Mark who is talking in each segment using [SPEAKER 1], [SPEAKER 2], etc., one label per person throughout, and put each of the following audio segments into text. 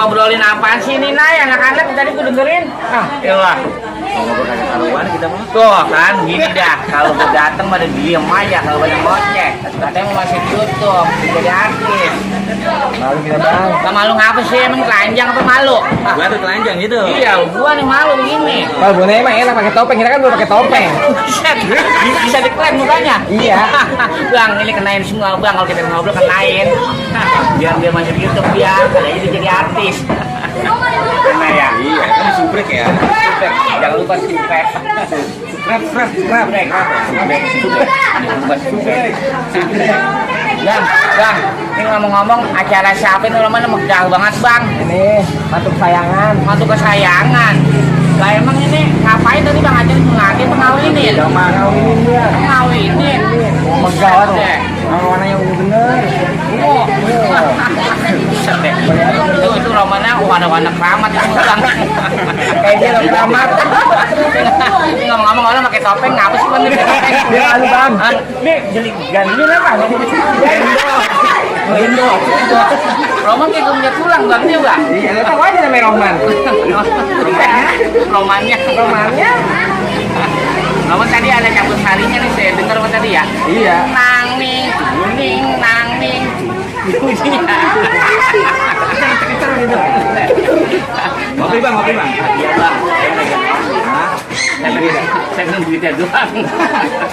[SPEAKER 1] ngobrolin apaan sih ini, Nay? Anak-anak tadi gue dengerin. Ah, iyalah.
[SPEAKER 2] Ngobrol kagak karuan kita mah.
[SPEAKER 1] Tuh kan, gini dah. Kalau gue dateng pada diem aja, kalau pada ngoceh. Katanya mau masih tutup, jadi artis.
[SPEAKER 2] Malu kita bang.
[SPEAKER 1] Gak malu ngapa sih? Emang telanjang apa malu?
[SPEAKER 2] Gua tuh telanjang gitu.
[SPEAKER 1] Iya, gua nih malu begini.
[SPEAKER 2] Kalau boneka emang enak pakai topeng, kita kan belum pakai topeng.
[SPEAKER 1] Buset, bisa diklaim mukanya.
[SPEAKER 2] Iya.
[SPEAKER 1] Bang, ini kenain semua bang, kalau kita ngobrol kenain. Biar dia masuk YouTube ya, kali ini jadi artis. Kena ya?
[SPEAKER 2] Iya, kan subrek ya.
[SPEAKER 1] Subrek, jangan lupa subrek. Subrek. Bang, ini ngomong-ngomong acara siapa ini namanya megah banget bang.
[SPEAKER 2] Ini mantu kesayangan.
[SPEAKER 1] Mantu kesayangan. Lah emang ini ngapain tadi bang acara ngelatin pengawinin?
[SPEAKER 2] Udah mah ngawinin dia.
[SPEAKER 1] Ngawinin.
[SPEAKER 2] Megah tuh. Warnanya ungu bener.
[SPEAKER 1] Oh, itu romannya warna-warna keramat itu bang.
[SPEAKER 2] Kayak dia orang keramat.
[SPEAKER 1] Ini ngomong-ngomong orang pakai topeng ngapa sih bang?
[SPEAKER 2] Dia anu bang.
[SPEAKER 1] Nih jadi ganti apa? Indo. Roman kayak punya tulang bang juga.
[SPEAKER 2] Iya, lu tahu aja namanya Roman.
[SPEAKER 1] Romannya. Roman tadi ada campur sarinya nih saya dengar tadi ya.
[SPEAKER 2] Iya.
[SPEAKER 1] Nang ning,
[SPEAKER 2] Ngopi bang.
[SPEAKER 1] Iya bang. Saya kan duitnya doang.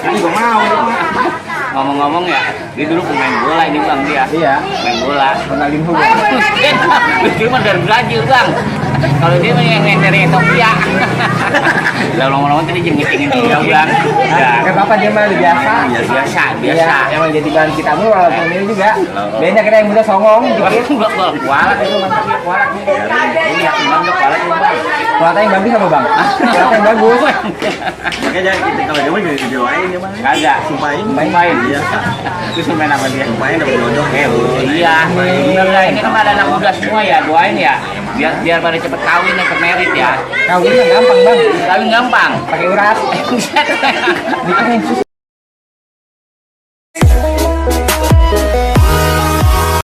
[SPEAKER 2] Ini gua mau.
[SPEAKER 1] Ngomong-ngomong ya, dia dulu pemain bola ini bang dia.
[SPEAKER 2] Iya.
[SPEAKER 1] Main bola.
[SPEAKER 2] Ronaldinho.
[SPEAKER 1] Dia mah dari Brazil bang. Kalau dia mah yang dari Ethiopia. Lah ngomong-ngomong tadi jengit-jengit dia bang.
[SPEAKER 2] Gak apa-apa dia mah biasa.
[SPEAKER 1] Biasa.
[SPEAKER 2] Iya, emang jadi bahan kita mulu walaupun ini juga. Beda kita yang muda songong dikit.
[SPEAKER 1] Kualat itu mantap ya kualat. Ini ya bang kualat itu bang.
[SPEAKER 2] Kuatnya yang bagus apa bang? Kuatnya yang bagus.
[SPEAKER 3] Makanya kita kalau dia mah juga didoain dia mah.
[SPEAKER 1] Kagak.
[SPEAKER 3] Sumpahin.
[SPEAKER 1] Main.
[SPEAKER 3] Iya.
[SPEAKER 1] Itu main apa dia?
[SPEAKER 3] Sumpahin dapat jodoh.
[SPEAKER 1] Iya. Bener lah ini kan ada anak muda semua ya doain ya. Biar pada cepet kawin nih ke merit ya.
[SPEAKER 2] Kawin mah gampang bang.
[SPEAKER 1] Kawin gampang.
[SPEAKER 2] Pakai urat. Nikahin susah.